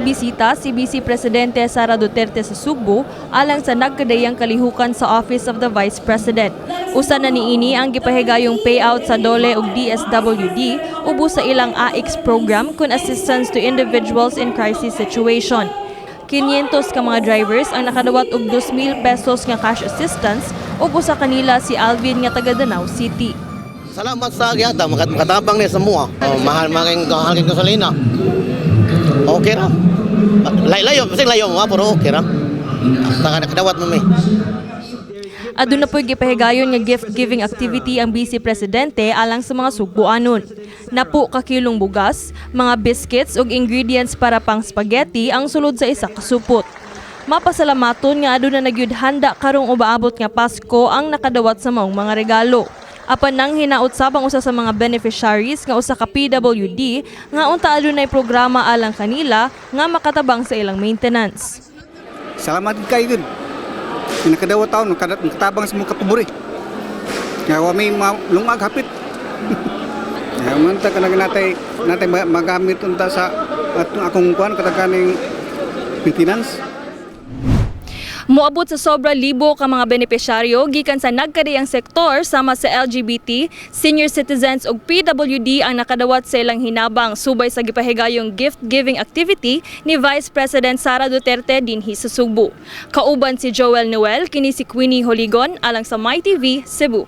Mibisita si Vice Presidente Sara Duterte sa Sugbo alang sa nagkadayang kalihukan sa Office of the Vice President. Usa na niini ang gipahigayong payout sa DOLE ug DSWD ubos sa ilang AICS program kun Assistance to Individuals in Crisis Situation. 500 ka mga drivers ang nakadawat og 2,000 pesos nga cash assistance ug usa kanila si Alvin nga taga Danao City. Salamat sa gihatag, makatabang ni sa mua. Oh, mahal making mahal king gasolina. Okay ra. Layo layo, kasi layo mo pero okay ra. Saka nakadawat mo mi. Aduna po'y gipahigayon nga gift-giving activity ang Vice Presidente alang sa mga Sugbuanon. Napo ka kilong bugas, mga biscuits ug ingredients para pang spaghetti ang sulod sa isa ka supot. Mapasalamaton nga aduna na gyud handa karong umaabot nga Pasko ang nakadawat sa maong mga regalo. Apan nang hinaut sab ang usa sa mga beneficiaries nga usa ka PWD nga unta adunay programa alang kanila nga makatabang sa ilang maintenance. Salamat kayo dun. Nakadawa taon, nakatabang sa mga kapaburi. Nga wa may lungag hapit. Nga man ta kanang natay magamit unta sa atong akong kuan kataganing maintenance. Moabot sa sobra libo ka mga benepisyaryo gikan sa nagkadiyang sektor sama sa LGBT, senior citizens ug PWD ang nakadawat sa ilang hinabang subay sa gipahigayong gift-giving activity ni Vice President Sara Duterte dinhi sa Sugbo. Kauban si Joel Noel, kini si Queenie Holigon alang sa MyTV Cebu.